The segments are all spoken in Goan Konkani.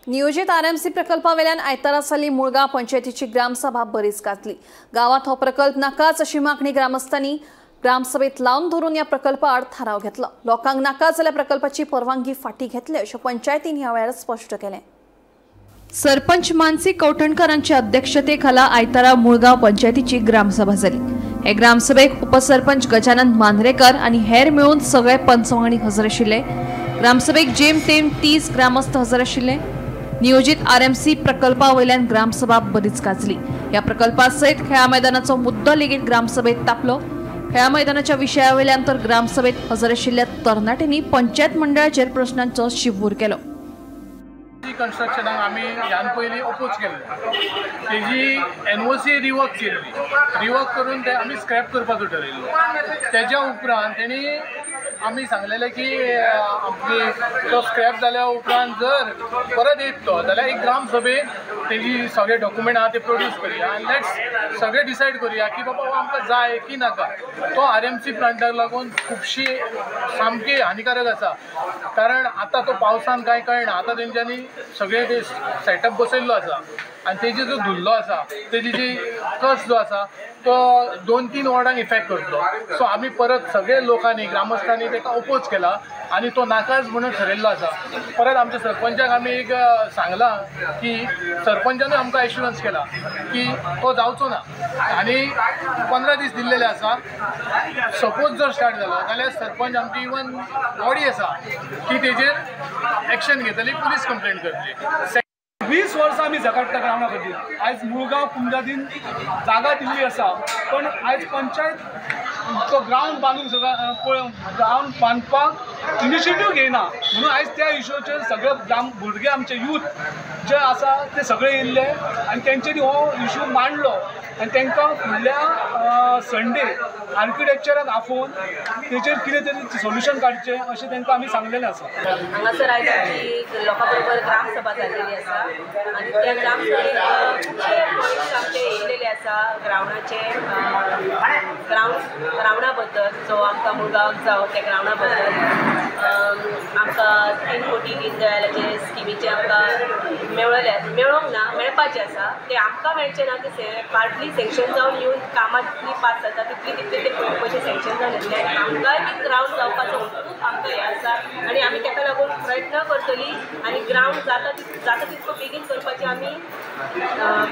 नियोजित आरएमसी प्रकल्पावेल्यान आयतारा जाल्ली मुळगांव पंचायतीची ग्रामसभा बरीच गाजली। गावात हो प्रकल्प नाकाच अशी मागणी ग्रामस्थांनी ग्रामसभेत लावन धरून या प्रकल्पाआड थाराव घेतला। लोकांक नाका जाल्ल्या प्रकल्पाची परवानगी फाटी घेतली अशें पंचायतीन ह्या वेळार स्पश्ट केलें। सरपंच मानसी कवठणकरांच्या अध्यक्षतेखाला आयतारा मुळगांव पंचायतीची ग्रामसभा जाली। हे ग्रामसभेक उपसरपंच गजानन मांद्रेकर आनी हेर मेळून सगळे पंच वांगडी हजर आशिल्ले। ग्रामसभेक जेमतेम 30 ग्रामस्थ हजर आशिल्ले। नियोजित आरएमसी प्रकल्पा वयल्यान ग्रामसभा बरीच गाजली। ह्या प्रकल्पा सयत खेळा मैदानाचो मुद्दो लेगीत ग्रामसभेत तापलो। खेळा मैदानाच्या विशया वयल्यान तर ग्रामसभेत हजर आशिल्ल्या तरणाट्यांनी पंचायत मंडळाचेर प्रश्नांचो शिवूर केलो। कन्स्ट्रक्शनाक आमी ह्यान पयलीं अपोज केल्लें, तेजी एनओसी रिवर्क केल्ली, रिवर्क करून ते आमी स्क्रॅप करपाचो ठरयल्लो। तेज्या उपरांत तेणी आमी सांगलेलें की आमची तो स्क्रॅप जाल्या उपरांत जर परत येत तो जाल्यार एक ग्रामसभेत तेजी सगळे डॉक्युमेंट आहा ते प्रोड्यूस करुया आनी let's सगळे डिसायड करुया की बाबा आमकां जाय की नाका। तो आरएमसी प्लांटाक लागून खुबशी सामकी हानिकारक आसा, कारण आतां तो पावसान कांय कळना। आतां तेंच्यांनी सगळे ते सेटअप बसयल्लो आसा आनी तेजी जो धुल्लो आसा, तेजी जी कस जो आसा तो 2-3 वॉर्डांक इफेक्ट करतलो। सो आमी परत सगळे लोकांनी ग्रामस्थांनी ताका ओपोज केला आनी तो नाकाच म्हणून ठरयल्लो आसा। परत आमच्या सरपंचाक आमी एक सांगलां की सरपंचानूय आमकां एश्युरन्स केला की तो जावचो ना आनी 15 दीस दिल्लेले आसा। सपोज जर स्टार्ट जालो जाल्यार सरपंच आमची इवन बॉडी आसा की तेजेर एक्शन घेतली, पुलीस कंप्लेंट करतली। 20 वर्सां आमी झगडटा ग्रावंडा खातीर। आयज मुळगांव कुमजादीन जागा दिल्ली आसा, पण आयज पंचायत तो ग्रावंड बांदूंक ग्रावंड बांदपाक इनिशिएटीव घेयना, म्हणून आयज त्या इशूचेर सगळे भुरगे आमचे यूथ जे आसा ते सगळे येयल्ले आनी तेंच्यांनी हो इशू मांडलो आनी तांकां फुडल्या संडे आर्किटेक्चराक आफोवन तेचेर कितें तरी सोल्युशन काडचें अशें तांकां आमी सांगलेलें आसा। हांगासर आयज आमची लोकां बरोबर ग्रामसभा जाल्लेली आसा आनी त्या ग्रामसभेक खुबशे पॉयंट्स आमचे येयलेले आसा ग्रावंडाचे, ग्रावंडा बद्दल जो आमकां मुळगांवाक जावं त्या ग्रावंडा बद्दल आमकां 3 कोटी दीनदयालाचे स्किमीचे आमकां मेळ्ळले, मेळोंक ना, मेळपाचें आसा, ते आमकां मेळचें ना, ते पार्टली सँक्शन जावन येवन कामां जितली पास जाता तितली तितले ते पयशे सँक्शन जावन येतले आनी आमकांय बी ग्रावंड जावपाचो खूब आमकां हें आसा आनी आमी ताका लागून प्रयत्न करतली आनी ग्रावंड जाता जाता तितको बेगीन करपाची आमी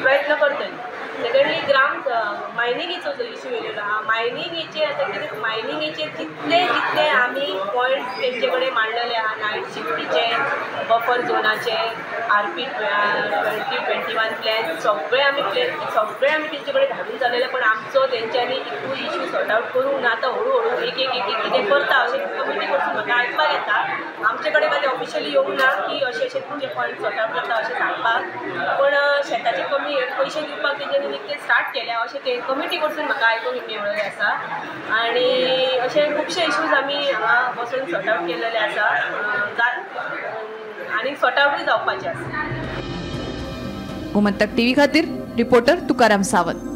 प्रयत्न करतली। सेकंडली ग्राउंड मायनिंगेचो जो इशू येयलेलो आहा, मायनिंगेचे आतां कितें मायनिंगेचे जितले जितले आमी पॉयंट्स तेंचे कडेन मांडलेले आहा, नायट शिफ्टीचे, बफर झोनाचे, आरपी 2021 प्लॅन सगळे आमी प्लॅन सगळे आमी तेंचे कडेन धाडून जालेले, पण आमचो तेंच्यांनी एकूय इशू सॉर्ट आवट करूंक ना। आतां हळू हळू एक एक एक कितें करता अशें कमिटी कडसून म्हाका आयकपाक येता, आमचे कडेन मागीर ऑफिशियली येवंक ना की अशें अशें तुमचे पॉयंट सॉर्ट आवट जाता अशें सांगपाक, पण शेताचे कमी पयशे दिवपाक तेंच्यांनी निकते स्टार्ट केल्या अशें ते कमिटी कडसून म्हाका आयकूंक मेळ्ळेलें आसा आनी अशे खुबशे इशूज आमी हांगा बसून सॉर्ट आवट केलेले आसा आनी सॉर्ट आवटूय जावपाचे आसा। गोमंतक टीव्ही खातीर रिपोर्टर तुकाराम सावंत।